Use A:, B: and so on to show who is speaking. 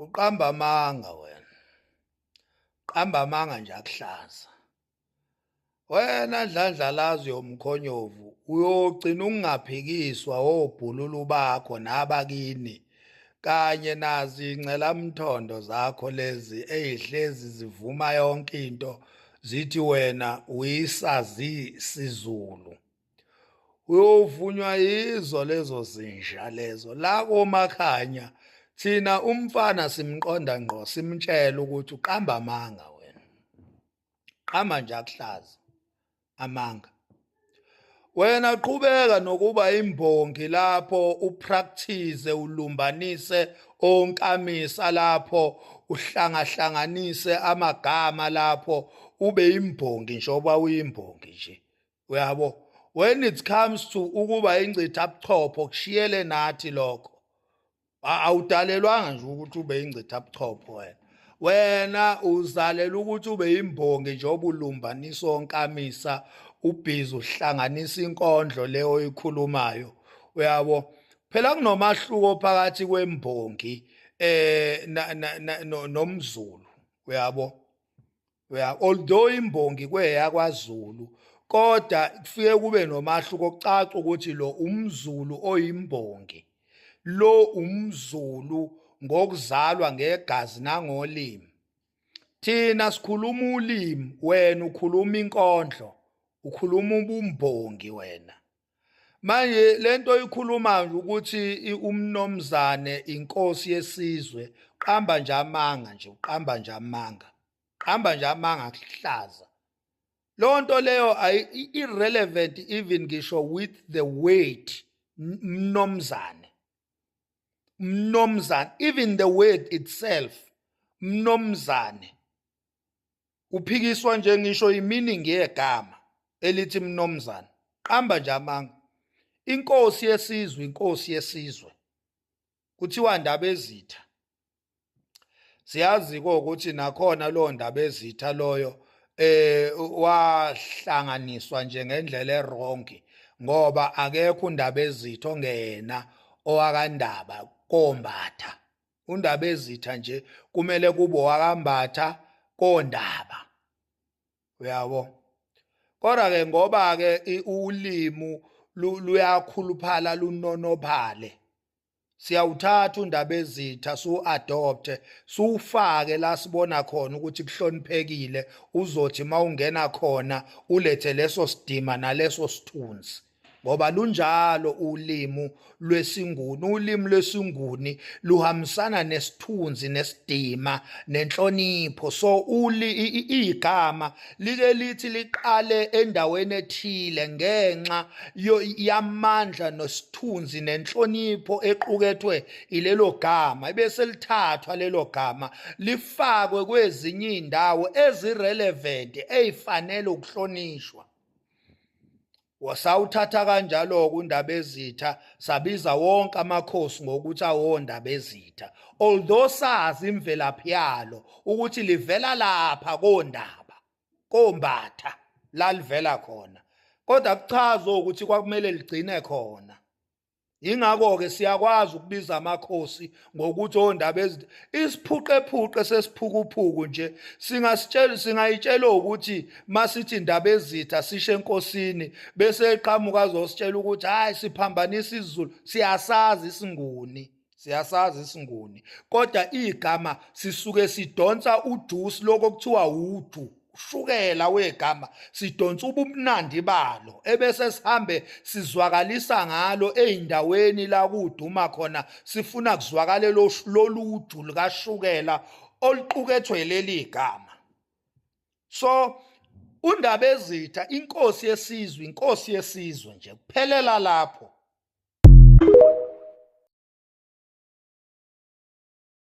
A: Uqamba amanga wena. Qamba amanga nje akuhlaza. Wena Dlandlalazi yomkhonyovu uyogcina ukungaphikiswa obhululu bakho nabakini kanye nazi incelamthondo zakho lezi ezihlezi zivuma yonke into zithi wena uyisazi siZulu. Uyovunywa yizo lezo zinja lezo la komakhanya. Thina umfana simqonda ngqo, simtshela ukuthi uqamba amanga wena, qamba nje akuhlaza amanga wena. Qhubeka nokuba imbongi lapho, upractice, ulumbanise onkamisa lapho, uhlangahlanganise amagama lapho, ube imbongi njengoba uyimbongi nje, uyabo. When it comes to ukuba ingcitha buchopho, kushiyele nathi lokho. Awudalelwanga nje ukuthi ube ingcitha buchopho wena. Wena uzalela ukuthi ube imbongi njengoba ulumbanisa onkamisa, ubhizi uhlanganisa inkondlo leyo oyikhulumayo, uyabo. Phela kunomahluko phakathi kwembongi nomZulu, uyabo. Uya, although imbongi kweyakwaZulu, kodwa kufike kube nomahluko kucaca ukuthi lo umZulu oyimbongi, lo umZulu ngokuzalwa ngegazi nangolimi. Thina sikhuluma ulimi, wena ukhuluma inkondlo, ukhuluma ubumbongi wena. Manje lento oyikhuluma nje ukuthi umnomzane inkosi yesizwe, qamba nje amanga nje, uqamba nje amanga, qamba nje amanga kuhlaza. Loo nto leyo irrelevant even ngisho with the word mnomzane. Mnomzane, even the word itself mnomzane, uphikiswa nje ngisho imeaning yegama elithi mnomzane. Qamba nje amanga. Inkosi yesizwe, inkosi yesizwe kuthiwa ndaba ezitha. Siyazi ukuthi nakhona lo ndaba ezitha loyo wahlanganiswa nje ngendlela ewrong, ngoba akekho undaba ezitha ongena owakandaba kombatha. Undaba ezitha nje kumele kube owakambatha kondaba, uyabo. Kodwa ke ngoba ke ulimu luyakhuluphala lunonophale, siyawuthatha undaba ezitha su-adopte, suwufake la sibona khona ukuthi kuhloniphekile, uzothi mawungena khona ulethe leso sidima naleso sithunzi, ngoba lunjalo ulimu lwesiNguni. Ulimi lwesiNguni luhambisana nesithunzi nesidima nenhlonipho. So uli igama like lithi liqale endaweni ethile ngenxa yamandla nesithunzi nenhlonipho equkethwe ilelo gama, ebese lithathwa lelo gama lifakwe kwezinye indawo ezirelevant ezifanele ukuhlonishwa. Wasawuthatha kanjalo-ke undaba ezitha, sabiza wonke amakhosi ngokuthi awondaba ezitha, although sazi imvelaphi yalo ukuthi livela lapha kondaba kombatha lalivela khona, kodwa kuchaza ukuthi kwakumele ligcine khona. Yingakho-ke siyakwazi ukubiza amakhosi ngokuthi ondaba ezitha. Isiphuqephuqe sesiphukuphuku nje singasitshela, singayitshela ukuthi masithi indaba ezitha sishe enkosini, bese eqhamuka azositshela ukuthi hayi, siphambanisa isiZulu. Siyasazi isiNguni, siyasazi isiNguni, kodwa igama sisuke sidonsa ujuice, lokho kuthiwa uju ushukela wegama, sidonsa ubumnandi balo ebese sihambe sizwakalisa ngalo ezindaweni la kuduma khona, sifuna kuzwakale loluju likashukela oluqukethwe leli gama. So undaba ezitha inkosi yesizwe, inkosi yesizwe nje, kuphelela lapho.